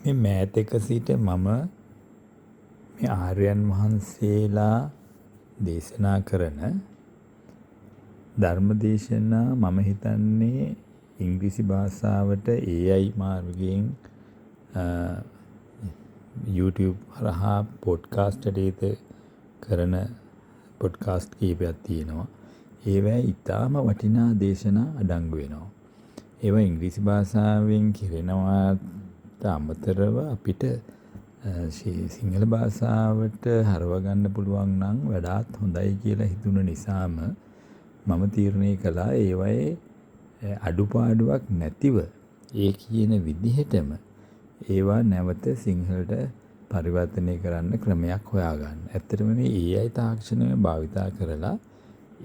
මේ මෑතක සිට මම මේ ආර්යයන් වහන්සේලා දේශනා කරන ධර්ම දේශනා මම හිතන්නේ ඉංග්‍රීසි භාෂාවට AI මාර්ගයෙන් YouTube හරහා පොඩ්කාස්ට් හැටියට කරන පොඩ්කාස්ට් කීපයක් තියෙනවා. ඒවැ ඉතාම වටිනා දේශනා අඩංගු වෙනවා. ඒවා ඉංග්‍රීසි භාෂාවෙන් කෙරෙනවාට අමතරව අපිට සිංහල භාෂාවට හරව ගන්න පුළුවන් නම් වඩාත් හොඳයි කියලා හිතුණ නිසාම මම තීරණය කළා ඒවයේ අඩුපාඩුවක් නැතිව ඒ කියන විදිහටම ඒවා නැවත සිංහලට පරිවර්තනය කරන්න ක්‍රමයක් හොයාගන්න. ඇත්තටම මේ AI තාක්ෂණය භාවිතා කරලා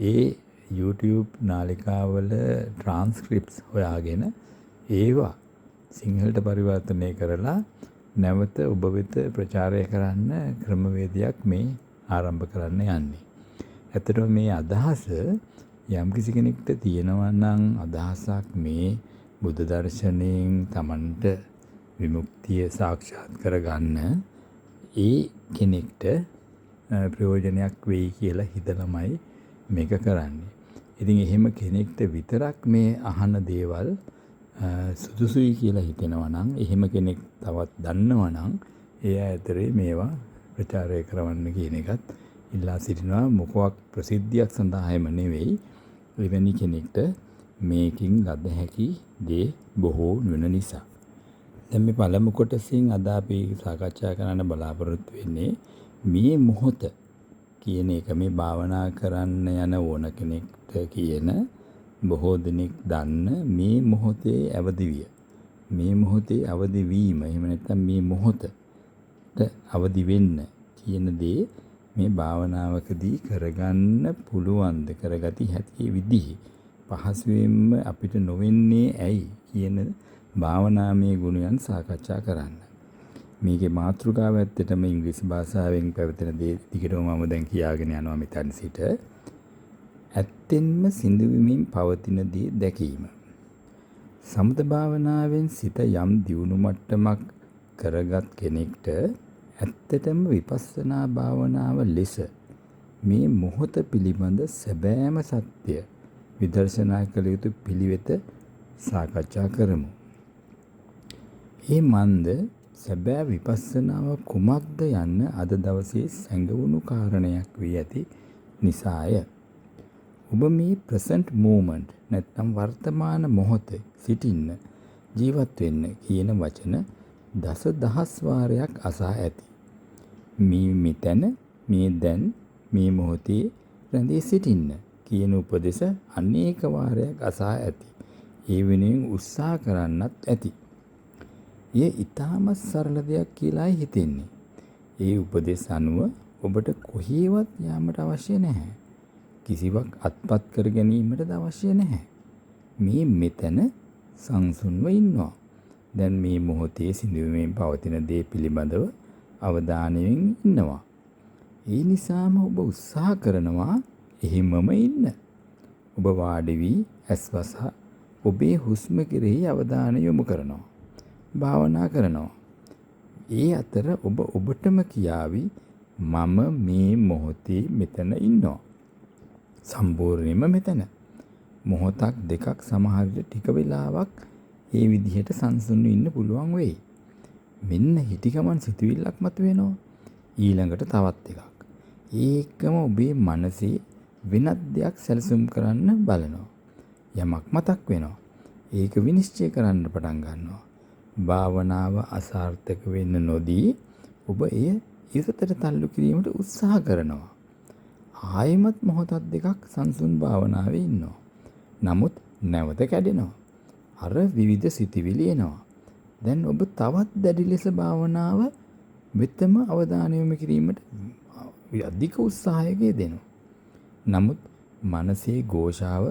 ඒ YouTube නාලිකාවල ට්‍රාන්ස්ක්‍රිප්ට්ස් හොයාගෙන ඒවා සිංහලට පරිවර්තනය කරලා නැවත ඔබ වෙත ප්‍රචාරය කරන්න ක්‍රමවේදයක් මේ ආරම්භ කරන්න යන්නේ. ඇත්තටම මේ අදහස යම්කිසි කෙනෙක්ට තියෙනවා නම් අදහසක් මේ බුද්ධ දර්ශනයෙන් තමන්ට විමුක්තිය සාක්ෂාත් කරගන්න, ඒ කෙනෙක්ට ප්‍රයෝජනයක් වෙයි කියලා හිතලමයි මේක කරන්නේ. ඉතින් එහෙම කෙනෙක්ට විතරක් මේ අහන දේවල් සුදුසුයි කියලා හිතෙනවා නම්, එහෙම කෙනෙක් තවත් දන්නවා නම් ඒ අය අතරේ මේවා ප්‍රචාරය කරවන්න කියන එකත් ඉල්ලා සිටිනවා. මොකක් ප්‍රසිද්ධියක් සඳහා එහෙම නෙවෙයි. එවැනි කෙනෙක්ට මේකින් ලද හැකි දේ බොහෝ වෙන නිසා. දැන් මේ පළමු කොටසින් අද අපි සාකච්ඡා කරන්න බලාපොරොත්තු වෙන්නේ මේ මොහොත කියන එක. මේ භාවනා කරන්න යන ඕන කෙනෙක්ට කියන බොහෝ දෙනෙක් දන්න මේ මොහොතේ අවදි විය. මේ මොහොතේ අවදි වීම, එහෙම නැත්නම් මේ මොහොතට අවදි වෙන්න කියන දේ මේ භාවනාවකදී කරගන්න පුළුවන්ද, කරගති හැකි විදිහ පහසුවෙන්ම අපිට නොවෙන්නේ ඇයි කියන භාවනාමය ගුණයන් සාකච්ඡා කරන්න. මේකේ මාතෘකාව ඇත්තටම ඉංග්‍රීසි භාෂාවෙන් පැවතෙන දේ දිගටම මම දැන් කියාගෙන යනවා මෙතන සිට. ඇත්තෙන්ම සිඳුවමින් පවතින දේ දැකීම. සමත භාවනාවෙන් සිත යම් දියුණු මට්ටමක් කරගත් කෙනෙක්ට ඇත්තටම විපස්සනා භාවනාව ලෙස මේ මොහොත පිළිබඳ සැබෑම සත්‍ය විදර්ශනා කළ යුතු පිළිවෙත සාකච්ඡා කරමු. ඒ මන්ද සැබෑ විපස්සනාව කුමක්ද යන්න අද දවසේ සැඟවුණු කාරණයක් වී ඇති නිසාය. ඔබ මේ ප්‍රසන්ට් මූමන්ට් නැත්නම් වර්තමාන මොහොතේ සිටින්න, ජීවත් වෙන්න කියන වචන දස දහස් වාරයක් අසා ඇති. මේ මෙතන, මේ දැන්, මේ මොහොතේ රැඳී සිටින්න කියන උපදෙස අනේක වාරයක් අසා ඇති. ඒ වෙනුවෙන් උත්සාහ කරන්නත් ඇති. එය ඉතාමත් සරල දෙයක් කියලායි හිතෙන්නේ. ඒ උපදෙස් අනුව ඔබට කොහේවත් යාමට අවශ්‍ය නැහැ. කිසිවක් අත්පත් කර ගැනීමටද අවශ්‍ය නැහැ. මේ මෙතන සංසුන්ව ඉන්නවා. දැන් මේ මොහොතේ සිඳුවමින් පවතින දේ පිළිබඳව අවධානයෙන් ඉන්නවා. ඒ නිසාම ඔබ උත්සාහ කරනවා එහෙමම ඉන්න. ඔබ වාඩි වී ඇස් වසා ඔබේ හුස්ම කෙරෙහි අවධානය යොමු කරනවා. භාවනා කරනවා. ඒ අතර ඔබ ඔබටම කියාවි, මම මේ මොහොතේ මෙතන ඉන්නවා. සම්පූර්ණයෙන්ම මෙතන. මොහොතක් දෙකක්, සමහර විට ටික වෙලාවක් ඒ විදිහට සංසුන්ව ඉන්න පුළුවන් වෙයි. මෙන්න හිටි ගමන් සිතුවිල්ලක් මතුවෙනවා. ඊළඟට තවත් එකක්. ඒකම ඔබේ මනසේ වෙනත් දෙයක් සැලසුම් කරන්න බලනවා. යමක් මතක් වෙනවා. ඒක විනිශ්චය කරන්න පටන් ගන්නවා. භාවනාව අසාර්ථක වෙන්න නොදී ඔබ එය ඉවතට තල්ලු කිරීමට උත්සාහ කරනවා. ආයෙමත් මොහොතක් දෙකක් සංසුන් භාවනාවේ ඉන්නවා. නමුත් නැවත කැඩෙනවා. අර විවිධ සිතිවිලි එනවා. දැන් ඔබ තවත් දැඩි ලෙස භාවනාව වෙතම අවධානය යොමු කිරීමට අධික උත්සාහයක යෙදෙනවා. නමුත් මනසේ ඝෝෂාව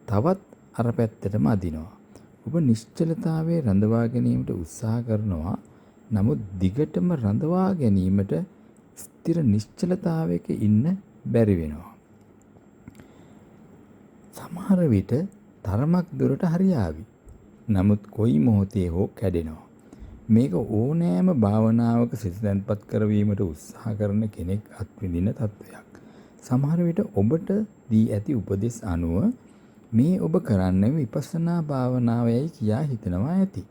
තවත් අර පැත්තටම අදිනවා. ඔබ නිශ්චලතාවයේ රඳවා ගැනීමට උත්සාහ කරනවා. නමුත් දිගටම රඳවා ගැනීමට ස්ථිර නිශ්චලතාවයක ඉන්න බැරි වෙනවා. සමහර විට තරමක් දුරට හරියාවි. නමුත් කොයි මොහොතේ හෝ කැඩෙනවා. මේක ඕනෑම භාවනාවක සිත තැන්පත් කරවීමට උත්සාහ කරන කෙනෙක් අත්විඳින තත්ත්වයක්. සමහර විට ඔබට දී ඇති උපදෙස් අනුව මේ ඔබ කරන්නේ විපස්සනා භාවනාවයයි කියා හිතනවා ඇති.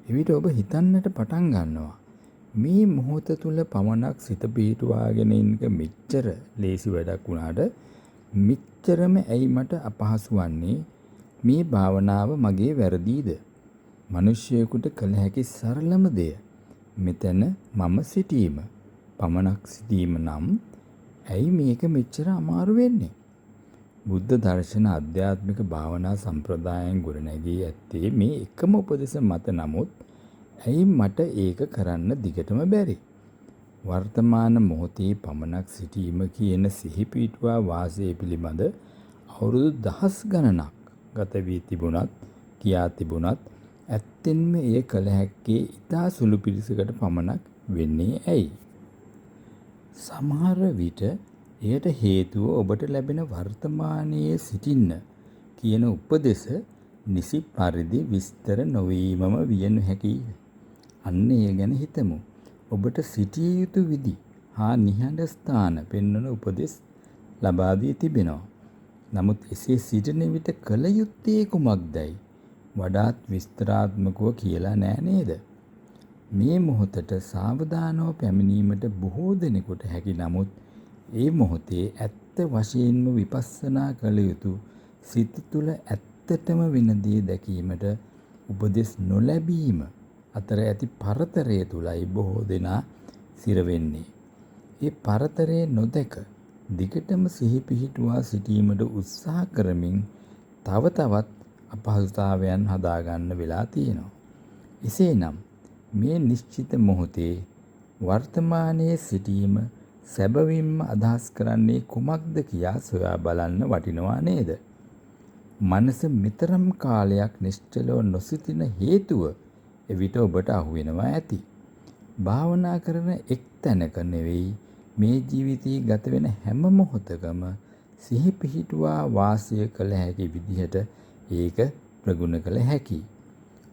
එවිට ඔබ හිතන්නට පටන් ගන්නවා, මේ මොහොත තුල පමණක් සිත පිහිටුවාගෙන ඉන්න මෙච්චර ලේසි වැඩක් වුණාට මෙච්චරම ඇයි මට අපහසු වන්නේ? මේ භාවනාව මගේ වැරදිද? මිනිසෙකුට කළ හැකි සරලම දෙය මෙතන මම සිටීම පමණක් සිටීම නම් ඇයි මේක මෙච්චර අමාරු වෙන්නේ? බුද්ධ දර්ශන ආධ්‍යාත්මික භාවනා සම්ප්‍රදායන් ගොඩනැගී ඇත්තේ මේ එකම උපදෙස මත. නමුත් ඇයි මට ඒක කරන්න දිගටම බැරි? වර්තමාන මොහොතේ පමණක් සිටීම කියන සිහි පිහිටුවා වාසය පිළිබඳ අවුරුදු දහස් ගණනක් ගත වී තිබුණත්, කියා තිබුණත් ඇත්තෙන්ම එය කළ හැක්කේ ඉතා සුළු පිරිසකට පමණක් වෙන්නේ ඇයි? සමහර විට එයට හේතුව ඔබට ලැබෙන වර්තමානයේ සිටින්න කියන උපදෙස නිසි පරිදි විස්තර නොවීමම විය නොහැකියි. අන්න එය ගැන හිතමු. ඔබට සිටිය යුතු විදි හා නිහඬ ස්ථාන පෙන්වන උපදෙස් ලබා දී තිබෙනවා. නමුත් එසේ සිටින විට කළ යුත්තේ කුමක්දයි වඩාත් විස්තරාත්මකව කියලා නෑ නේද? මේ මොහොතට සාවධානව පැමිණීමට බොහෝ දෙනෙකුට හැකි. නමුත් ඒ මොහොතේ ඇත්ත වශයෙන්ම විපස්සනා කළ යුතු සිත තුළ ඇත්තටම වෙන දේ දැකීමට උපදෙස් නොලැබීම අතර ඇති පරතරය තුලයි බොහෝ දෙනා සිර වෙන්නේ. ඒ පරතරය නොදැක දිගටම සිහි පිහිටුවා සිටීමට උත්සාහ කරමින් තව තවත් අපහසුතාවයන් හදාගන්න වෙලා තියෙනවා. එසේනම් මේ නිශ්චිත මොහොතේ වර්තමානයේ සිටීම සැබවින්ම අදහස් කරන්නේ කුමක්ද කියා සොයා බලන්න වටිනවා නේද? මනස මෙතරම් කාලයක් නිශ්චලව නොසිටින හේතුව එවිට ඔබට අහුවෙනවා ඇති. භාවනා කරන එක් තැනක නෙවෙයි, මේ ජීවිතයේ ගත වෙන හැම මොහොතකම සිහි පිහිටුවා වාසය කළ හැකි විදිහට ඒක ප්‍රගුණ කළ හැකියි.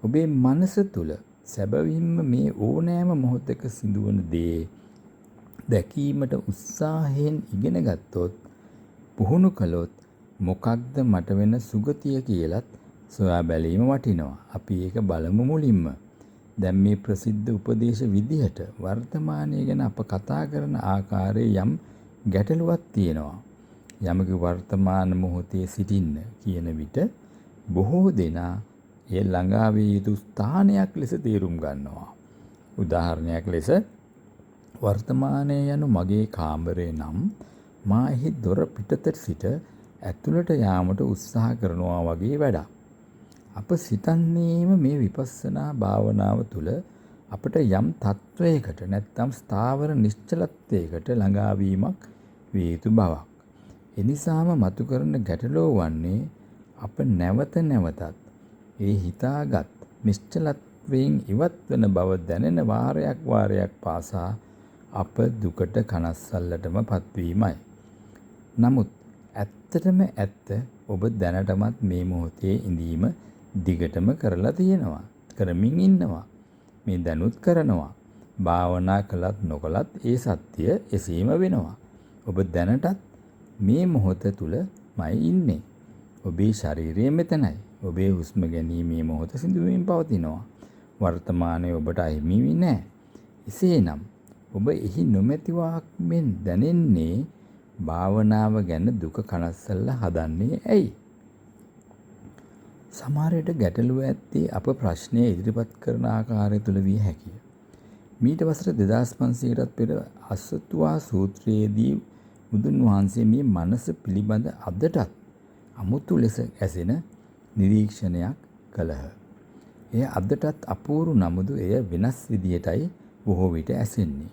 ඔබේ මනස තුළ සැබවින්ම මේ ඕනෑම මොහොතක සිදුවන දේ දැකීමට උත්සාහයෙන් ඉගෙන ගත්තොත්, පුහුණු කළොත් මොකක්ද මට වෙන සුගතිය කියලත් සොයා බැලීම වටිනවා. අපි ඒක බලමු මුලින්ම. දැන් මේ ප්‍රසිද්ධ උපදේශ විදිහට වර්තමානය ගැන අප කතා කරන ආකාරයේ යම් ගැටලුවක් තියෙනවා. යමෙකු වර්තමාන මොහොතේ සිටින්න කියන විට බොහෝ දෙනා එය ළඟා විය යුතු ස්ථානයක් ලෙස තේරුම් ගන්නවා. උදාහරණයක් ලෙස වර්තමානය යනු මගේ කාමරය නම් මා එහි දොර පිටත සිට ඇතුළට යාමට උත්සාහ කරනවා වගේ වැඩක්. අප සිතන්නේම මේ විපස්සනා භාවනාව තුළ අපට යම් තත්වයකට නැත්නම් ස්ථාවර නිශ්චලත්වයකට ළඟාවීමක් විය යුතු බවක්. එනිසාම මතු කරන ගැටලුව වන්නේ අප නැවත නැවතත් ඒ හිතාගත් නිශ්චලත්වයෙන් ඉවත් වන බව දැනෙන වාරයක් වාරයක් පාසා අප දුකට කනස්සල්ලටම පත්වීමයි. නමුත් ඇත්තටම ඇත්ත ඔබ දැනටමත් මේ මොහොතේ ඉඳීම දිගටම කරලා තියෙනවා. කරමින් ඉන්නවා. මේ දැනුත් කරනවා. භාවනා කළත් නොකළත් ඒ සත්‍ය එසේම වෙනවා. ඔබ දැනටත් මේ මොහොත තුලමයි ඉන්නේ. ඔබේ ශරීරය මෙතනයි. ඔබේ හුස්ම ගැනීමේ මොහොත සිදුවමින් පවතිනවා. වර්තමානයේ ඔබට අහිමි වී නෑ. එසේනම් ඔබ එහි නොමැතිවාක් මෙන් දැනෙන්නේ භාවනාව ගැන දුක කනස්සල්ල හදන්නේ ඇයි? සමහර විට ගැටලුව ඇත්තේ අප ප්‍රශ්නය ඉදිරිපත් කරන ආකාරය තුළ විය හැකිය. මීට වසර 2500කටත් පෙර අසතුවා සූත්‍රයේදී බුදුන් වහන්සේ මේ මනස පිළිබඳ අදටත් අමුතු ලෙස ඇසෙන නිරීක්ෂණයක් කළහ. එය අදටත් අපූරු නමුදු එය වෙනස් විදියටයි බොහෝ විට ඇසෙන්නේ.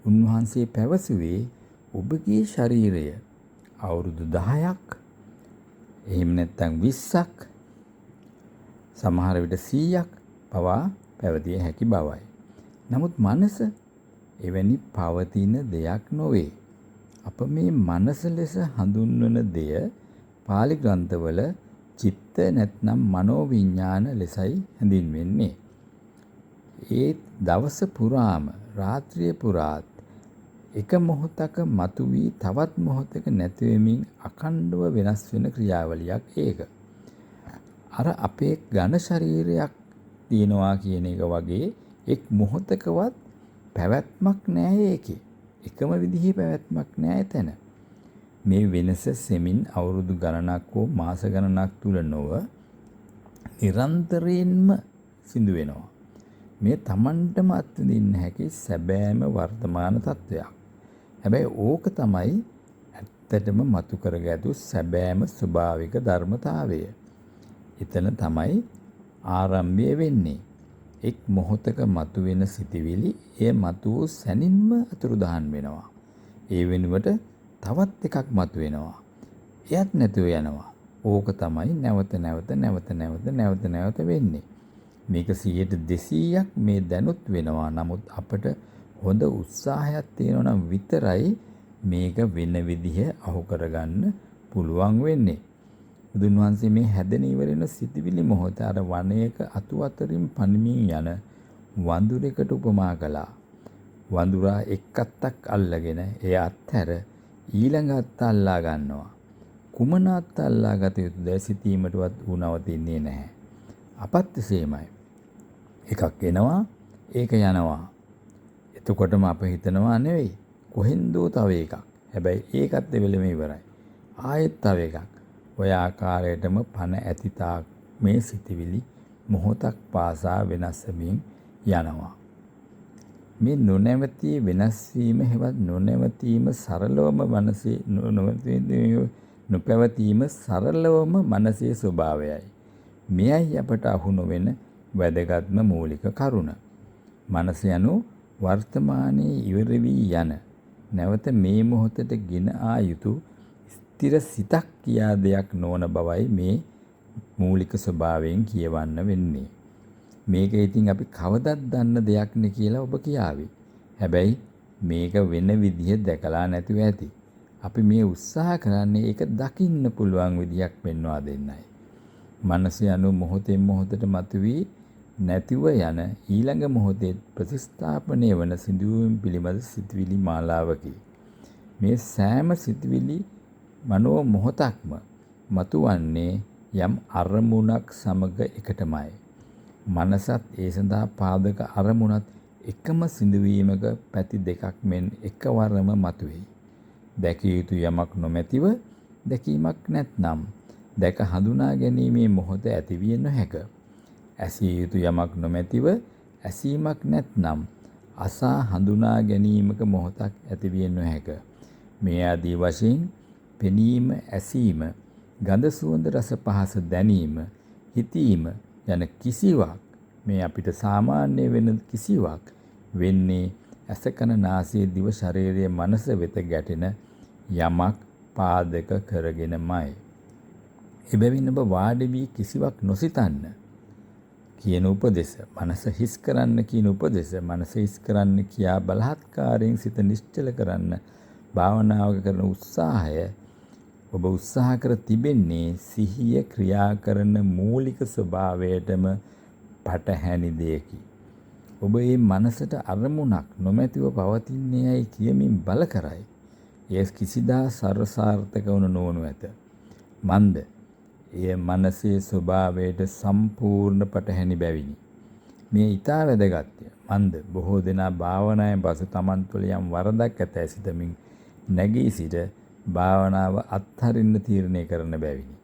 උන්වහන්සේ පැවසුවේ ඔබගේ ශරීරය අවුරුදු 10ක් එහෙම නැත්නම් 20ක් සමහර විට 100ක් පවා පැවතිය හැකි බවයි. නමුත් මනස එවැනි පවතින දෙයක් නොවේ. අප මේ මනස ලෙස හඳුන්වන දෙය පාලි ග්‍රන්ථවල චිත්ත නැත්නම් මනෝවිඤ්ඤාණ ලෙසයි හැඳින්වෙන්නේ. ඒ දවස පුරාම රාත්‍රිය පුරාත් එක මොහොතක මතුවී තවත් මොහොතක නැති වෙමින් අඛණ්ඩව වෙනස් වෙන ක්‍රියාවලියක් ඒක. අර අපේ ඝන ශරීරයක් තියෙනවා කියන එක වගේ එක් මොහොතකවත් පැවැත්මක් නෑ ඒකේ. එකම විදිහේ පැවැත්මක් නෑ එතන. මේ වෙනස සෙමින් අවුරුදු ගණනක් හෝ මාස ගණනක් තුල නොව නිරන්තරයෙන්ම සිදු වෙනවා. මේ තමන්ටම අත්විඳින්න හැකි සැබෑම වර්තමාන තත්වයක්. හැබැයි ඕක තමයි ඇත්තටම මතු කරගත්තු සැබෑම ස්වභාවික ධර්මතාවය. එතන තමයි ආරම්භය වෙන්නේ. එක් මොහොතක මතුවෙන සිතිවිලි එය මතු වූ සැනින්ම අතුරුදහන් වෙනවා. ඒ වෙනුවට තවත් එකක් මතුවෙනවා. එයත් නැතුව යනවා. ඕක තමයි නැවත නැවත නැවත නැවත නැවත නැවත වෙන්නේ. මේක 100%ක් මේ දැනුත් වෙනවා. නමුත් අපට හොඳ උත්සාහයක් තියෙනවා නම් විතරයි මේක වෙන විදිහ අහු කරගන්න පුළුවන් වෙන්නේ. බුදුන් වහන්සේ මේ හැදෙන ඉවර වෙන සිතිවිලි මොහොත අර වනයක අතු අතරින් පනිමින් යන වඳුරෙකුට උපමා කළා. වඳුරා එක් අත්තක් අල්ලගෙන එය අත්හැර ඊළඟ අත්ත අල්ලා ගන්නවා. කුමන අත්ත අල්ලා ගත යුතුද සිතීමටවත් ඌ නවතින්නේ නැහැ. අපත් එසේමයි. එකක් එනවා, ඒක යනවා. එතකොටම අප හිතනවා නෙවෙයි, කොහෙන්දෝ තව එකක්. හැබැයි ඒකත් එවෙලෙම ඉවරයි. ආයෙත් තව එකක්. ඔය ආකාරයටම පණ ඇති තාක් මේ සිතිවිලි මොහොතක් පාසා වෙනස් වෙමින් යනවා. මේ නොනැවතී වෙනස් වීම හෙවත් නොනැවතීම සරලවම මනසේ නොපැවතීම සරලවම මනසේ ස්වභාවයයි. මෙයයි අපට අහු නොවන වැදගත්ම මූලික කරුණ. මනස යනු වර්තමානයේ ඉවර වී යන නැවත මේ මොහොතට ගෙන ආ යුතු ස්ථිර සිතක් කියා දෙයක් නොවන බවයි මේ මූලික ස්වභාවයෙන් කියවන්න වෙන්නේ. මේක ඉතින් අපි කවදත් දන්න දෙයක් නේ කියලා ඔබ කියාවි. හැබැයි මේක වෙන විදිහ දැකලා නැතුව ඇති. අපි මේ උත්සාහ කරන්නේ ඒක දකින්න පුළුවන් විදිහක් පෙන්වා දෙන්නයි. මනස යනු මොහොතෙන් මොහොතට මතුවී නැතිව යන ඊළඟ මොහොතේ ප්‍රතිස්ථාපනය වන සිදුවීම් පිළිබඳ සිතුවිලි මාලාවකි. මේ සෑම සිතුවිලි මනෝ මොහොතක්ම මතුවන්නේ යම් අරමුණක් සමග එකටමයි. මනසත් ඒ සඳහා පාදක අරමුණත් එකම සිදුවීමක පැති දෙකක් මෙන් එකවරම මතුවේයි. දැකිය යුතු යමක් නොමැතිව දැකීමක් නැත්නම් දැක හඳුනා ගැනීමේ මොහොත ඇතිවිය නොහැක. ඇසිය යුතු යමක් නොමැතිව ඇසීමක් නැත්නම් අසා හඳුනා ගැනීමක මොහොතක් ඇතිවිය නොහැක. මේ ආදී වශයෙන් පෙනීම, ඇසීම, ගඳ සුවඳ රස පහස දැනීම, හිතීම යන කිසිවක් මේ අපිට සාමාන්‍ය වෙන කිසිවක් වෙන්නේ ඇස කන නාසය දිව ශරීරය මනස වෙත ගැටෙන යමක් පාදක කරගෙනමයි. එබැවින් ඔබ වාඩි වී කිසිවක් නොසිතන්න කියන උපදෙස, මනස හිස් කරන්න කියන උපදෙස, මනස හිස් කරන්න කියා බලහත්කාරයෙන් සිත නිශ්චල කරන්න භාවනාවක කරන උත්සාහය ඔබ උත්සාහ කර තිබෙන්නේ සිහිය ක්‍රියා කරන මූලික ස්වභාවයටම පටහැනි දෙයකි. ඔබ මේ මනසට අරමුණක් නොමැතිව පවතින්නේ යයි කියමින් බල කරයි. එය කිසිදා සර්වසාර්ථක වනු නොවනු ඇත. මන්ද එය මනසේ ස්වභාවයට සම්පූර්ණ පටහැනි බැවිනි. මේ ඊටා වැදගත්ය. මන්ද බොහෝ දෙනා භාවනාවෙන් පසු තමන් තුළ යම් වරදක් ඇතැයි සිතමින් නැගී සිට භාවනාව අත්හරින්න තීරණය කරන බැවිනි.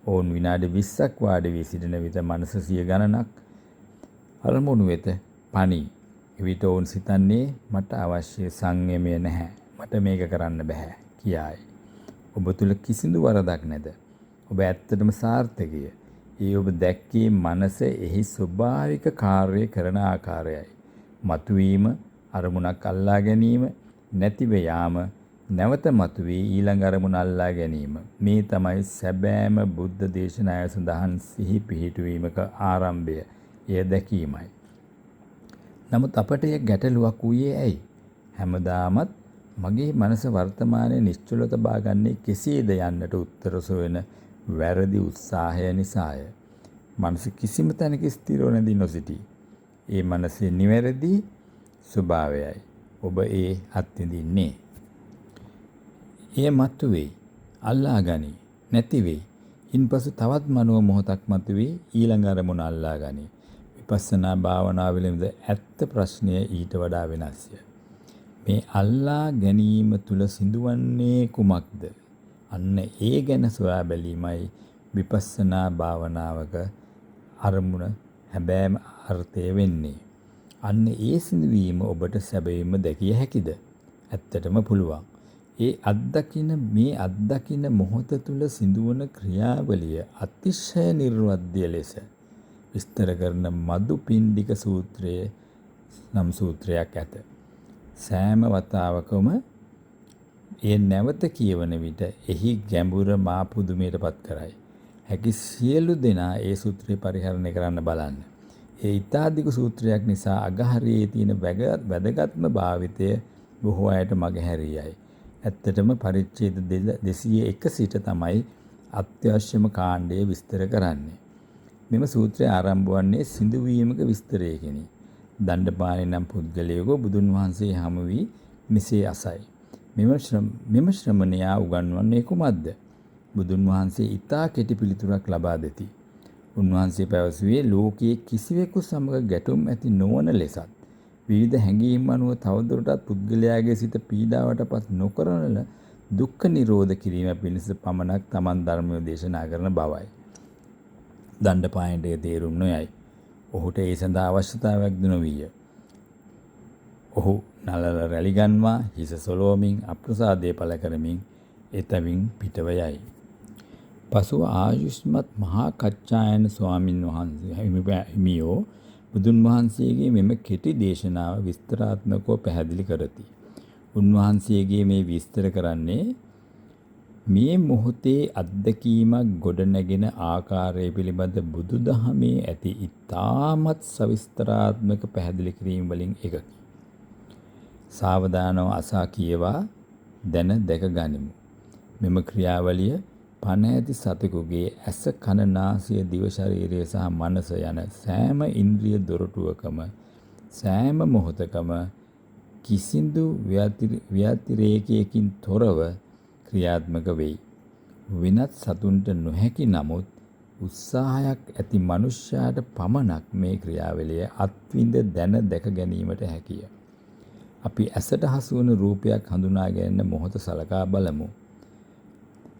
ඔවුන් විනාඩි 20ක් වාඩි වී සිටින විට මනස සිය ගණනක් අරමුණු වෙත පනී. එවිට ඔවුන් සිතන්නේ මට අවශ්‍ය සංයමය නැහැ. මට මේක කරන්න බැහැ කියායි. ඔබ තුළ කිසිදු වරදක් නැත. ඔබ ඇත්තටම සාර්ථකය. ඒ ඔබ දැක්කේ මනස එහි ස්වභාවික කාර්ය කරන ආකාරයයි. මතුවීම, අරමුණක් අල්ලා ගැනීම, නැතිව යාම, නැවත මතුවී ඊළඟ අරමුණ අල්ලා ගැනීම. මේ තමයි සැබෑම බුද්ධ දේශනාවේ සඳහන් සිහි පිහිටුවීමක ආරම්භය. එය දැකීමයි. නමුත් අපට එය ගැටලුවක් වූයේ ඇයි? හැමදාමත් මගේ මනස වර්තමානයේ නිශ්චලව තබා ගන්නේ කෙසේද යන්නට උත්තර සොයන වැරදි උත්සාහය නිසාය. මනස කිසිම තැනක ස්ථිරව නැදී නොසිටී. ඒ මනසේ නිවැරදි ස්වභාවයයි. ඔබ ඒ අත්විඳින්නේ. එය මතුවෙයි. අල්ලා ගනී. නැති වෙයි. ඉන්පසු තවත් මනෝ මොහොතක් මතුවේ ඊළඟ අරමුණ අල්ලා ගනී. විපස්සනා භාවනාව පිළිබඳ ඇත්ත ප්‍රශ්නය ඊට වඩා වෙනස්ය. මේ අල්ලා ගැනීම තුල සිදුවන්නේ කුමක්ද? අන්න ඒ ගැන සොයා බැලීමයි විපස්සනා භාවනාවක අරමුණ හැබෑම අර්ථය වෙන්නේ. අන්න ඒ සිදුවීම ඔබට සැබවින්ම දැකිය හැකිද? ඇත්තටම පුළුවන්. ඒ අත්දකින මේ අත්දකින මොහොත තුල සිදුවන ක්‍රියාවලිය අතිශය නිර්වද්‍ය ලෙස විස්තර කරන මදුපිණ්ඩික සූත්‍රයේ නම් සූත්‍රයක් ඇත. සෑම වතාවකම එය නැවත කියවන විට එහි ගැඹුර මා පුදුමයට පත් කරයි. හැකි සියලු දෙනා ඒ සූත්‍රය පරිහරණය කරන්න බලන්න. ඒ ඉතා දිගු සූත්‍රයක් නිසා අගහරියේ තියෙන වැදගත්ම භාවිතය බොහෝ අයට මගහැරී යයි. ඇත්තටම පරිච්ඡේද 201 සිට තමයි අත්‍යවශ්‍යම කාණ්ඩය විස්තර කරන්නේ. මෙම සූත්‍රය ආරම්භ වන්නේ සිදුවීමක විස්තරයකිනි. දණ්ඩපාණි නම් පුද්ගලයෙකු බුදුන් වහන්සේ හමු වී මෙසේ අසයි. මෙම ශ්‍රමණයා උගන්වන්නේ කුමක්ද? බුදුන් වහන්සේ ඉතා කෙටි පිළිතුරක් ලබා දෙති. උන්වහන්සේ පැවසුවේ ලෝකයේ කිසිවෙකු සමග ගැටුම් ඇති නොවන ලෙසත් විවිධ හැඟීම් අනුව තවදුරටත් පුද්ගලයාගේ සිත පීඩාවට පත් නොකරන දුක්ඛ නිරෝධ කිරීම පිණිස පමණක් තමන් ධර්මය දේශනා කරන බවයි. දණ්ඩපාණිට එය තේරුම් නොයයි. ඔහුට ඒ සඳහා අවශ්‍යතාවයක් ද නොවිය. ඔහු නලල රැලි ගන්වා හිස සොලවමින් අප්‍රසාදය පළ කරමින් එතවින් පිටව යයි. පසුව ආයුෂ්මත් මහා කච්චායන ස්වාමින් වහන්සේ හිමියෝ බුදුන් වහන්සේගේ මෙම කෙටි දේශනාව විස්තරාත්මකව පැහැදිලි කරති. උන්වහන්සේගේ මේ විස්තර කරන්නේ මේ මොහොතේ අත්දැකීමක් ගොඩනැගෙන ආකාරය පිළිබඳ බුදුදහමේ ඇති ඉතාමත් සවිස්තරාත්මක පැහැදිලි කිරීම වලින් එකකි. සාවධානව අසා කියවා දැන දැක ගනිමු. මෙම ක්‍රියාවලිය පණ ඇති සතෙකුගේ ඇස, කන, නාසය, දිව, ශරීරය සහ මනස යන සෑම ඉන්ද්‍රිය දොරටුවකම සෑම මොහොතකම කිසිදු ව්‍යතිරේකයකින් තොරව ක්‍රියාත්මක වෙයි. වෙනත් සතුන්ට නොහැකි නමුත් උත්සාහයක් ඇති මනුෂ්‍යයාට පමණක් මේ ක්‍රියාවලිය අත්විඳ දැන දැක ගැනීමට හැකිය. අපි ඇසට හසුවන රූපයක් හඳුනා ගැනීම මොහොත සලකා බලමු.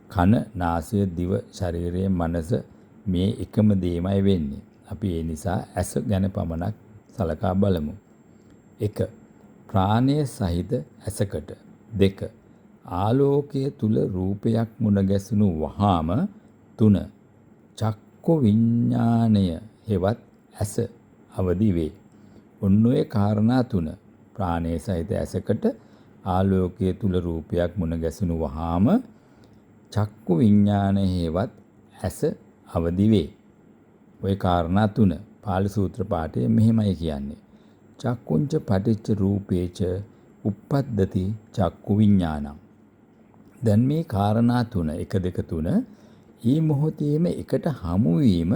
කන, නාසය, දිව, ශරීරය, මනස මේ එකම දේමයි වෙන්නේ. අපි ඒ නිසා ඇස ගැන පමණක් සලකා බලමු. 1. ප්‍රාණය සහිත ඇසකට. 2. ආලෝකය තුල රූපයක් මුණ ගැසුණු වහාම. 3. චක්කු විඥාණය හෙවත් ඇස අවදි වේ. ඔන්න ඔය කාරණා තුන, ප්‍රාණය සහිත ඇසකට, ආලෝකය තුල රූපයක් මුණ ගැසුණු වහාම, චක්කු විඥානය හේවත් ඇස අවදි වේ. ඔය කාරණා තුන පාලි සූත්‍ර පාඨයේ මෙහෙමයි කියන්නේ. චක්කුංච පටිච්ච රූපේච උප්පද්දති චක්කු විඥානං. දැන් මේ කාරණා තුන 1 2 3 ඊ මොහොතේම එකට හමු වීම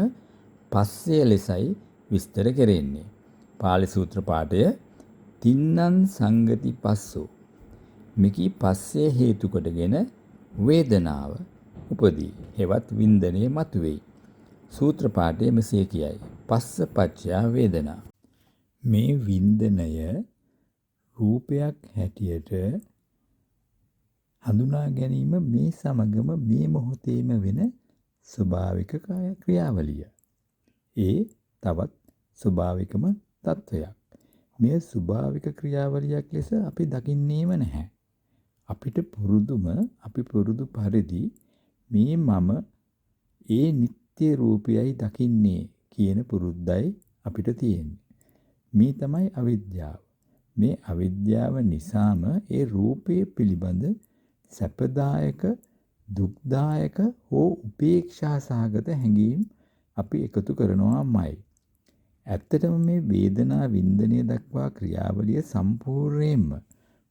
පස්සය ලෙසයි විස්තර කෙරෙන්නේ. පාලි සූත්‍ර පාඨය තින්නං සංගති පස්සෝ. මෙකී පස්සේ හේතු කොටගෙන වේදනාව උපදී. හෙවත් වින්දනය මතුවේයි. සූත්‍ර පාඨය මෙසේ කියයි. පස්ස පච්චයා වේදනා. මේ වින්දනය රූපයක් හැටියට හඳුනා ගැනීම මේ සමගම මේ මොහොතේම වෙන ස්වභාවික ක්‍රියාවලිය. ඒ තවත් ස්වභාවිකම තත්වයක්. මෙය ස්වභාවික ක්‍රියාවලියක් ලෙස අපි දකින්නේම නැහැ. අපිට පුරුදුම අපි පුරුදු පරිදි මේ මම ඒ නිත්‍ය රූපයයි දකින්නේ කියන පුරුද්දයි අපිට තියෙන්නේ. මේ තමයි අවිද්‍යාව. මේ අවිද්‍යාව නිසාම ඒ රූපය පිළිබඳ සැපදායක, දුක්දායක හෝ උපේක්ෂා සහගත හැඟීම් අපි එකතු කරනවාමයි. ඇත්තටම මේ වේදනා වින්දනය දක්වා ක්‍රියාවලිය සම්පූර්ණයෙන්ම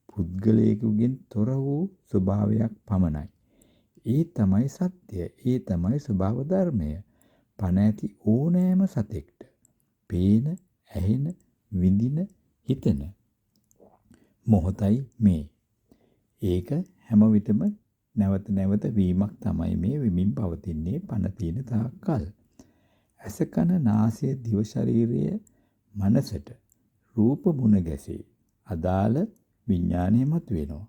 පුද්ගලයෙකුගෙන් තොර වූ ස්වභාවයක් පමණයි. ඒ තමයි සත්‍යය. ඒ තමයි ස්වභාව ධර්මය. පණ ඇති ඕනෑම සතෙක්ට පේන, ඇහෙන, විඳින, හිතන මොහොතයි මේ. ඒක හැම විටම නැවත නැවත වීමක් තමයි මේ වෙමින් පවතින්නේ පණ තියෙන තාක්කල්. ඇස, කන, නාසය, දිව, ශරීරය, මනසට රූප මුණ ගැසේ. අදාළ විඥානය මතුවෙනවා.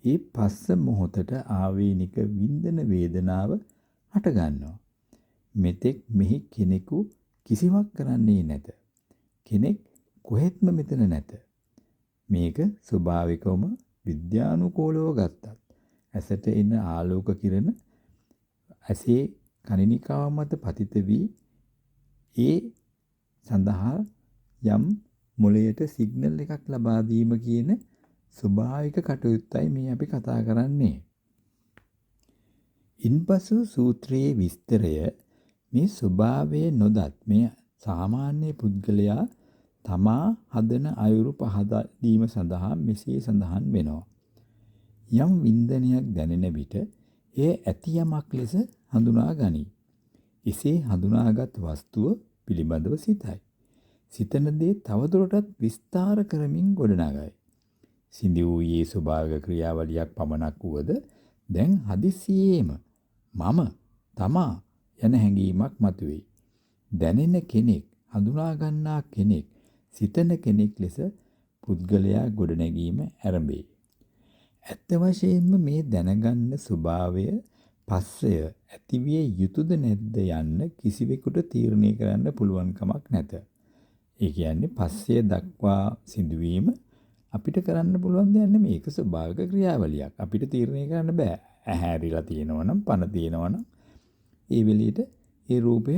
ඒ පස්ස මොහොතට ආවේනික වින්දන වේදනාව හට ගන්නවා. මෙතෙක් මෙහි කෙනෙකු කිසිවක් කරන්නේ නැත. කෙනෙක් කොහෙත්ම මෙතන නැත. මේක ස්වභාවිකවම විද්‍යානුකූලව ගත්තත් ඇසට එන ආලෝක කිරණ ඇසේ කණිනිකාව මත පතිත වී ඒ සඳහා යම් මොළයට සිග්නල් එකක් ලබා දීම කියන ස්වභාවික කටයුත්තයි මේ අපි කතා කරන්නේ. ඉන්පසු සූත්‍රයේ විස්තරය මේ ස්වභාවය නොදත් මේ සාමාන්‍ය පුද්ගලයා තමා හදන අයුරු පහදා දීම සඳහා මෙසේ සඳහන් වෙනවා. යම් වින්දනයක් දැනෙන විට එය ඇති යමක් ලෙස හඳුනා ගනී. එසේ හඳුනාගත් වස්තුව පිළිබඳව සිතයි. සිතන දේ තවදුරටත් විස්තර කරමින් ගොඩනගයි. සිඳි වූයේ ස්වභාවික ක්‍රියාවලියක් පමණක් වුවද දැන් හදිස්සියේම මම, තමා යන හැඟීමක් මතුවේ. දැනෙන කෙනෙක්, හඳුනා ගන්නා කෙනෙක්, සිතන කෙනෙක් ලෙස පුද්ගලයා ගොඩනැගීම ඇරඹේ. ඇත්ත වශයෙන්ම මේ දැනගන්න ස්වභාවය, පස්සය ඇතිවිය යුතුද නැද්ද යන්න කිසිවෙකුට තීරණය කරන්න පුළුවන් කමක් නැත. ඒ කියන්නේ පස්සය දක්වා සිදුවීම අපිට කරන්න පුළුවන් දෙයක් නෙමෙයි. ඒක ස්වභාවික ක්‍රියාවලියක්. අපිට තීරණය කරන්න බෑ. ඇහැ ඇරිලා තියෙනවා නම්, පන තියෙනවා නම් ඒ වෙලෙට ඒ රූපය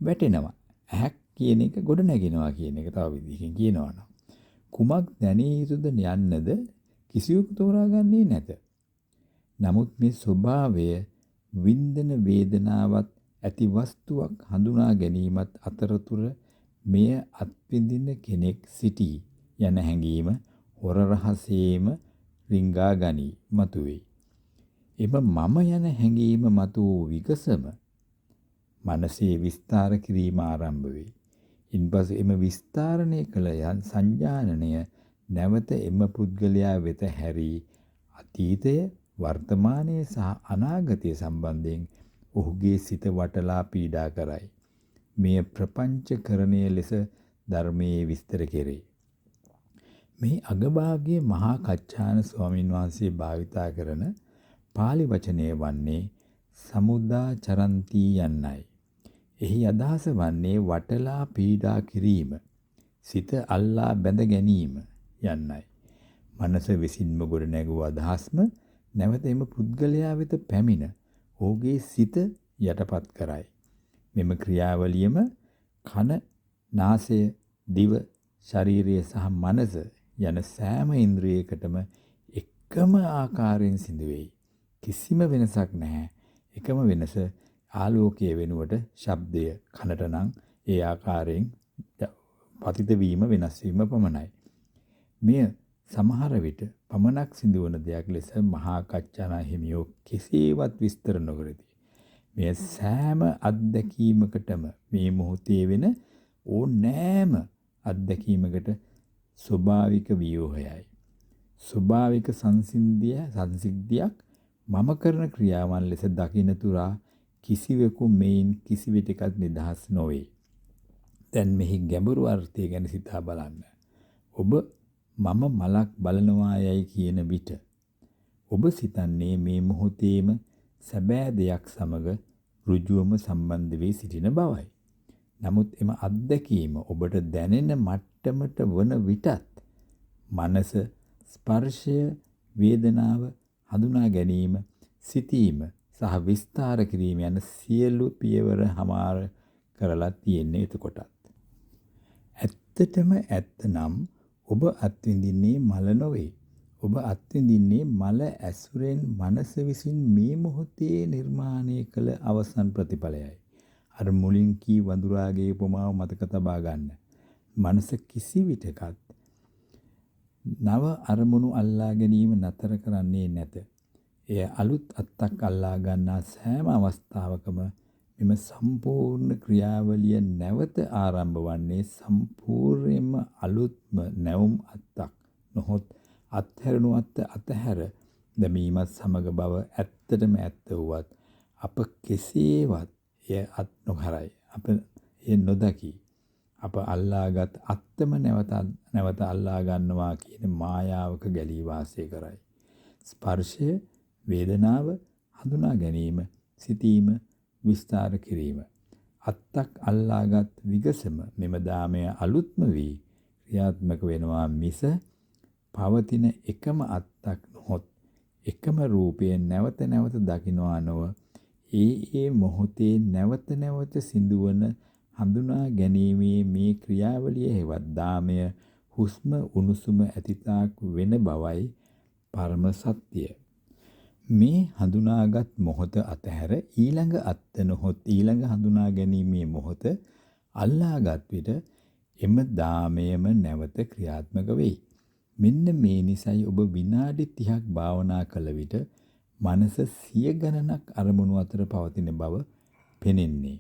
වැටෙනවා. ඇහැක් කියන එක ගොඩ නැගෙනවා කියන එක තව විදිහකින් කියනවා නම්. කුමක් දැනිය යුතුද යන්නද කිසිවෙකු තෝරාගන්නේ නැත. නමුත් මේ ස්වභාවය වින්දන වේදනාවත් ඇති වස්තුවක් හඳුනා ගැනීමත් අතරතුර මෙය අත්විඳින කෙනෙක් සිටී යන හැඟීම හොර රහසේම රිංගා ගනී, මතුවේ. එම මම යන හැඟීම මතු වූ විගසම මනසේ විස්තර කිරීම ආරම්භ වේ. ඉන්පසු එම විස්තරණය කළ සංජානනය නැවත එම පුද්ගලයා වෙත හැරී අතීතය, වර්තමානය සහ අනාගතය සම්බන්ධයෙන් ඔහුගේ සිත වටලා පීඩා කරයි. මෙය ප්‍රපංචකරණය ලෙස ධර්මයේ විස්තර කෙරේ. මේ අගභාගයේ මහා කච්චායන ස්වාමීන් වහන්සේ භාවිතා කරන පාලි වචනය වන්නේ සමුදාචරන්ති යන්නයි. එහි අදහස වන්නේ වටලා පීඩා කිරීම, සිත අල්ලා බැඳ ගැනීම යන්නයි. මනස විසින්ම ගොඩ නැගූ අදහස්ම නැවත එම පුද්ගලයා වෙත පැමිණ ඔහුගේ සිත යටපත් කරයි. මෙම ක්‍රියාවලියම කන, නාසය, දිව, ශරීරය සහ මනස යන සෑම ඉන්ද්‍රියකටම එකම ආකාරයෙන් සිදුවෙයි. කිසිම වෙනසක් නැහැ. එකම වෙනස ආලෝකය වෙනුවට ශබ්දය කනට නම් ඒ ආකාරයෙන් පතිත වීම වෙනස් වීම පමණයි. මෙය සමහර විට පමණක් සිදුවන දෙයක් ලෙස මහා කච්චාන හිමියෝ කෙසේවත් විස්තර නොකරති. මෙය සෑම අත්දැකීමකටම මේ මොහොතේ වෙන ඕනෑම අත්දැකීමකට ස්වභාවික ව්‍යුහයයි. ස්වභාවික සංසිද්ධියක් මම කරන ක්‍රියාවන් ලෙස දකින තුරා කිසිවෙකු මෙයින් කිසිවිටකත් නිදහස් නොවේ. දැන් මෙහි ගැඹුරු අර්ථය ගැන සිතා බලන්න. ඔබ මම මලක් බලනවා යයි කියන විට ඔබ සිතන්නේ මේ මොහොතේම සැබෑ දෙයක් සමග ඍජුවම සම්බන්ධ වී සිටින බවයි. නමුත් එම අත්දැකීම ඔබට දැනෙන මට්ටමට වන විටත් මනස, ස්පර්ශය, වේදනාව හඳුනා ගැනීම, සිතීම සහ විස්තර කිරීම යන සියලු පියවර හමාර කරලා තියෙන්නේ එතකොටත්. ඇත්තටම ඇත්ත නම් ඔබ අත්විඳින්නේ මල නොවේ. ඔබ අත්විඳින්නේ මල ඇසුරෙන් මනස විසින් මේ මොහොතේ නිර්මාණය කළ අවසන් ප්‍රතිඵලයයි. අර මුලින් කී වඳුරාගේ උපමාව මතක තබා ගන්න. මනස කිසි විටකත් නව අරමුණු අල්ලා ගැනීම නතර කරන්නේ නැත. එය අලුත් අත්තක් අල්ලා ගන්නා සෑම අවස්ථාවකම මෙම සම්පූර්ණ ක්‍රියාවලිය නැවත ආරම්භ වන්නේ සම්පූර්ණයෙන්ම අලුත්ම නැවුම් අත්තක් නොහොත් අත්හැරුණු අත්ත අතහැර දැමීමත් සමග බව ඇත්තටම ඇත්ත වුවත් අප කෙසේවත් එය අත් නොහරයි. අප එය නොදකි. අප අල්ලාගත් අත්තම නැවත නැවත අල්ලා ගන්නවා කියන මායාවක ගැලී වාසය කරයි. ස්පර්ශය, වේදනාව හඳුනා ගැනීම, සිතීම, විස්තර කිරීම. අත්තක් අල්ලාගත් විගසම මෙම දාමය අලුත්ම වී ක්‍රියාත්මක වෙනවා මිස පවතින එකම අත්තක් නොහොත් එකම රූපය නැවත නැවත දකිනවා නොව ඒ ඒ මොහොතේ නැවත නැවත සිදුවන හඳුනා ගැනීමේ මේ ක්‍රියාවලිය හෙවත් දාමය හුස්ම උණුසුම ඇතිතාක් වෙන බවයි පරම සත්‍යය. මේ හඳුනාගත් මොහොත අතහැර ඊළඟ අත්ත නොහොත් ඊළඟ හඳුනා ගැනීමේ මොහොත අල්ලාගත් විට එම දාමයම නැවත ක්‍රියාත්මක වෙයි. මෙන්න මේ නිසයි ඔබ විනාඩි 30ක් භාවනා කළ විට මනස සිය ගණනක් අරමුණු අතර පවතින බව පෙනෙන්නේ.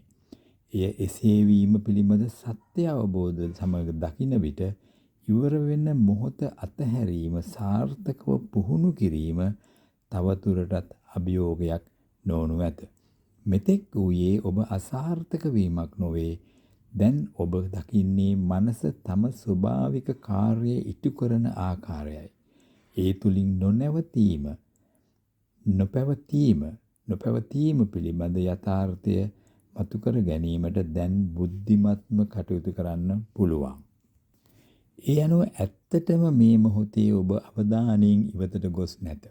එය එසේ වීම පිළිබඳ සත්‍ය අවබෝධ සමග දකින විට ඉවර වෙන මොහොත අතහැරීම සාර්ථකව පුහුණු කිරීම තවදුරටත් අභියෝගයක් නොවනු ඇත. මෙතෙක් වූයේ ඔබ අසාර්ථක වීමක් නොවේ. දැන් ඔබ දකින්නේ මනස තම ස්වභාවික කාර්යය ඉටු කරන ආකාරයයි. ඒ තුලින් නොනැවතීම, නොපැවතීම, නොපැවතීම පිළිබඳ යථාර්ථය මතු කර ගැනීමට දැන් බුද්ධිමත්ම කටයුතු කරන්න පුළුවන්. ඒ අනුව ඇත්තටම මේ මොහොතේ ඔබ අවධානයෙන් ඉවතට ගොස් නැත.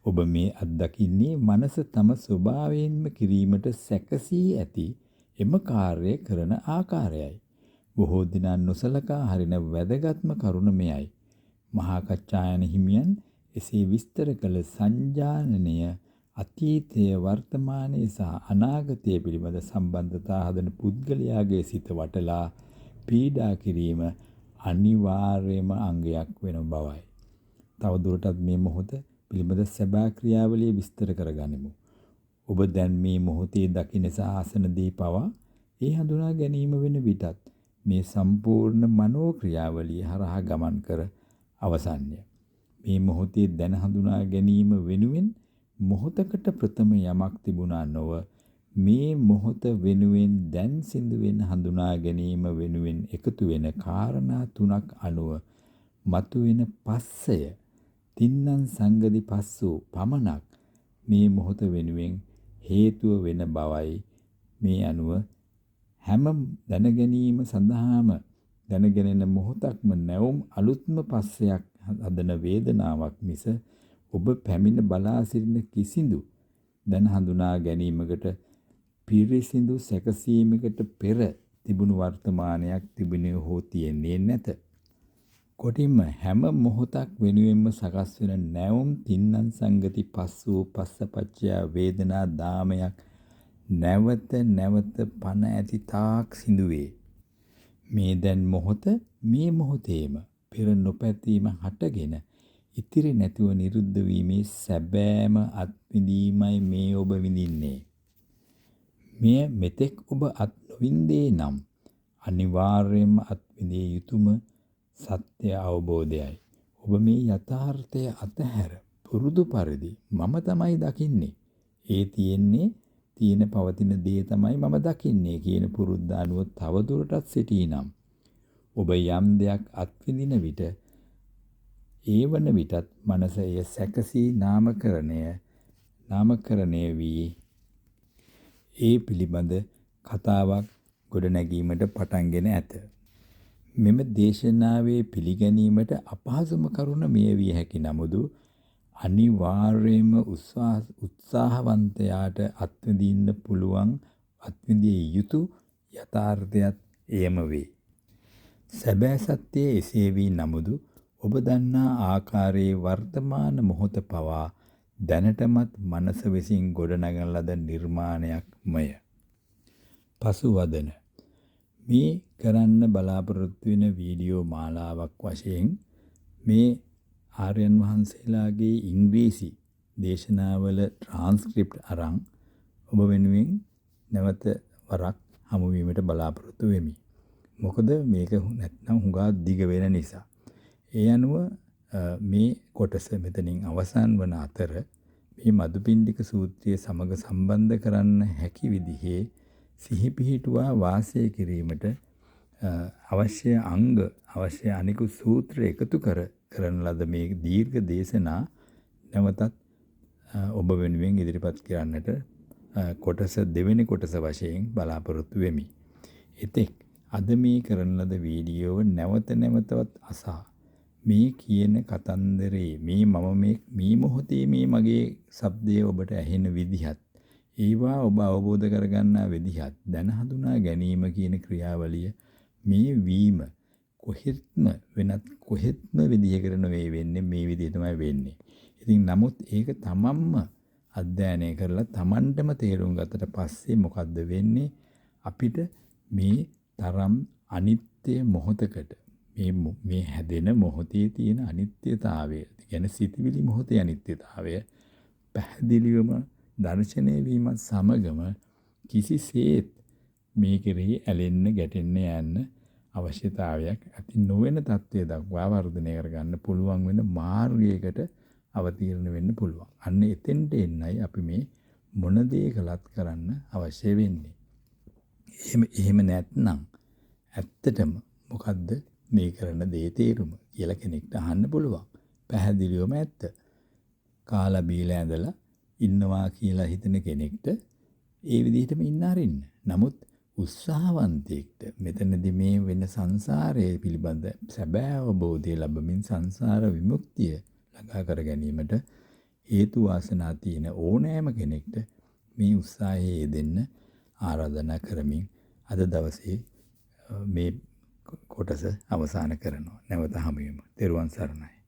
ඔබ මේ අත්දකින්නේ මනස තම ස්වභාවයෙන්ම කිරීමට සැකසී ඇති එම කාර්යය කරන ආකාරයයි. බොහෝ දෙනා නොසලකා හරින වැදගත්ම කරුණ මෙයයි. මහා කච්චායන හිමියන් එසේ විස්තර කළ සංජානනය අතීතය, වර්තමානය සහ අනාගතය පිළිබඳ සම්බන්ධතා හදන පුද්ගලයාගේ සිත වටලා පීඩා කිරීම අනිවාර්යම අංගයක් වෙන බවයි. තවදුරටත් මේ මොහොත පිළිබඳ සැබෑ ක්‍රියාවලිය විස්තර කරගනිමු. ඔබ දැන් මේ මොහොතේ දකින සහ අසන දේ පවා ඒ හඳුනා ගැනීම වෙන විටත් මේ සම්පූර්ණ මනෝ ක්‍රියාවලිය හරහා ගමන් කර අවසන්ය. මේ මොහොතේ දැන හඳුනා ගැනීම වෙනුවෙන් මොහොතකට ප්‍රථම යමක් තිබුණා නොව මේ මොහොත වෙනුවෙන් දැන් සිදුවෙන හඳුනා ගැනීම වෙනුවෙන් එකතු වෙන කාරණා තුනක් අනුව මතුවෙන පස්සය තින්නම් සංගති පස්සෝ පමණක් මේ මොහොත වෙනුවෙන් හේතුව වෙන බවයි. මේ අනුව හැම දැනගැනීම සඳහාම දැනගෙනෙන මොහොතක්ම නැවුම් අලුත්ම පස්සයක් හදන වේදනාවක් මිස ඔබ පැමිණ බලා සිටින කිසිදු දැන හඳුනා ගැනීමකට පිරිසිදු සැකසීමකට පෙර තිබුණු වර්තමානයක් තිබුණේ හෝ තියෙන්නේ නැත. කොටින්ම හැම මොහොතක් වෙනුවෙන්ම සකස් වෙන නැවුම් තින්නම් සංගති පස්සෝ පස්සපච්චය වේදනා දාමයක් නැවත නැවත පණ ඇති තාක් සිඳුවේ. මේ දැන් මොහොත මේ මොහොතේම පෙර නොපැතීම හටගෙන ඉතිරි නැතිව නිරුද්ධ වීමේ සැබෑම අත්විඳීමයි මේ ඔබ විඳින්නේ. මෙය මෙතෙක් ඔබ අත් නොවින්දේ නම් අනිවාර්යයෙන්ම අත්විඳිය යුතුම සත්‍ය අවබෝධයයි. ඔබ මේ යථාර්ථය අතහැර පුරුදු පරිදි මම තමයි දකින්නේ. ඒ තියෙන්නේ තියෙන පවතින දේ තමයි මම දකින්නේ කියන පුරුද්ද අනුව තවදුරටත් සිටීනම් ඔබ යම් දෙයක් අත්විඳින විට ඒ වන විටත් මනස එය සැකසී නාමකරණය වී ඒ පිළිබඳ කතාවක් ගොඩනැගීමට පටන්ගෙන ඇත. මෙම දේශනාවේ පිළිගැනීමට අපහසුම කරුණ මෙය විය හැකි නමුදු අනිවාර්යයෙන්ම උත්සාහවන්තයාට අත්විඳින්න පුළුවන් අත්විඳිය යුතු යථාර්ථයත් එයම වේ. සැබෑ සත්‍යය එසේ වී නමුදු ඔබ දන්නා ආකාරයේ වර්තමාන මොහොත පවා දැනටමත් මනස විසින් ගොඩනගන ලද නිර්මාණයක්මය. පසුවදන මේ කරන්න බලාපොරොත්තු වෙන වීඩියෝ මාලාවක් වශයෙන් මේ ආර්යයන් වහන්සේලාගේ ඉංග්‍රීසි දේශනාවල ට්‍රාන්ස්ක්‍රිප්ට් අරන් ඔබ වෙනුවෙන් නැවත වරක් හමු වීමට බලාපොරොත්තු වෙමි. මොකද මේක නැත්නම් හුඟා දිග වෙන නිසා. ඒ අනුව මේ කොටස මෙතනින් අවසන් වන අතර මේ මදුපිණ්ඩික සූත්‍රය සමග සම්බන්ධ කරන්න හැකි විදිහේ සිහි පිහිටුවා වාසය කිරීමට අවශ්‍ය අංග, අවශ්‍ය අනිකුත් සූත්‍ර එකතු කරන ලද මේ දීර්ඝ දේශනා නැවතත් ඔබ වෙනුවෙන් ඉදිරිපත් කරන්නට කොටස දෙවෙනි කොටස වශයෙන් බලාපොරොත්තු වෙමි. එතෙක් අද මේ කරන ලද වීඩියෝව නැවත නැවතත් අසා මේ කියන කතන්දරේ මේ මම මේ මොහොතේ මේ මගේ ශබ්දය ඔබට ඇහෙන විදිහත්, ඒවා ඔබ අවබෝධ කරගන්නා විදිහත් දැන හඳුනා ගැනීම කියන ක්‍රියාවලිය මේ වීම කොහෙත්ම වෙනත් කොහෙත්ම විදිහකට නෙවෙයි වෙන්නේ, මේ විදිහ තමයි වෙන්නේ. ඉතින් නමුත් ඒක තමන්ම අධ්‍යයනය කරලා තමන්ටම තේරුම් ගත්තට පස්සේ මොකද්ද වෙන්නේ? අපිට මේ තරම් අනිත්‍ය මොහොතකට මේ හැදෙන මොහොතේ තියෙන අනිත්‍යතාවය, කියන්නේ සිතිවිලි මොහොතේ අනිත්‍යතාවය පැහැදිලිවම දර්ශනය වීමත් සමගම කිසිසේත් මේ කෙරෙහි ඇලෙන්න ගැටෙන්න යන්න අවශ්‍යතාවයක් ඇති නොවන තත්ත්වය දක්වා වර්ධනය කරගන්න පුළුවන් වෙන මාර්ගයකට අවතීර්ණ වෙන්න පුළුවන්. අන්න එතෙන්ට එන්නයි අපි මේ මොන දේ කළත් කරන්න අවශ්‍ය වෙන්නේ. එහෙම නැත්නම් ඇත්තටම මොකද්ද මේ කරන දේ තේරුම කියලා කෙනෙක්ට අහන්න පුළුවන්. පැහැදිලිවම ඇත්ත. කාලා බීලා ඇඳලා ඉන්නවා කියලා හිතන කෙනෙක්ට ඒ විදිහටම ඉන්න අරින්න. නමුත් උත්සාහවන්තයෙක්ට මෙතනදී මේ වෙන සංසාරය පිළිබඳ සැබෑ අවබෝධය ලැබමින් සංසාර විමුක්තිය ළඟා කර ගැනීමට හේතු වාසනා තියෙන ඕනෑම කෙනෙක්ට මේ උත්සාහයේ යෙදෙන්න ආරාධනා කරමින් අද දවසේ මේ කොටස අවසන් කරනවා. නැවත හමු වෙමු. තෙරුවන් සරණයි.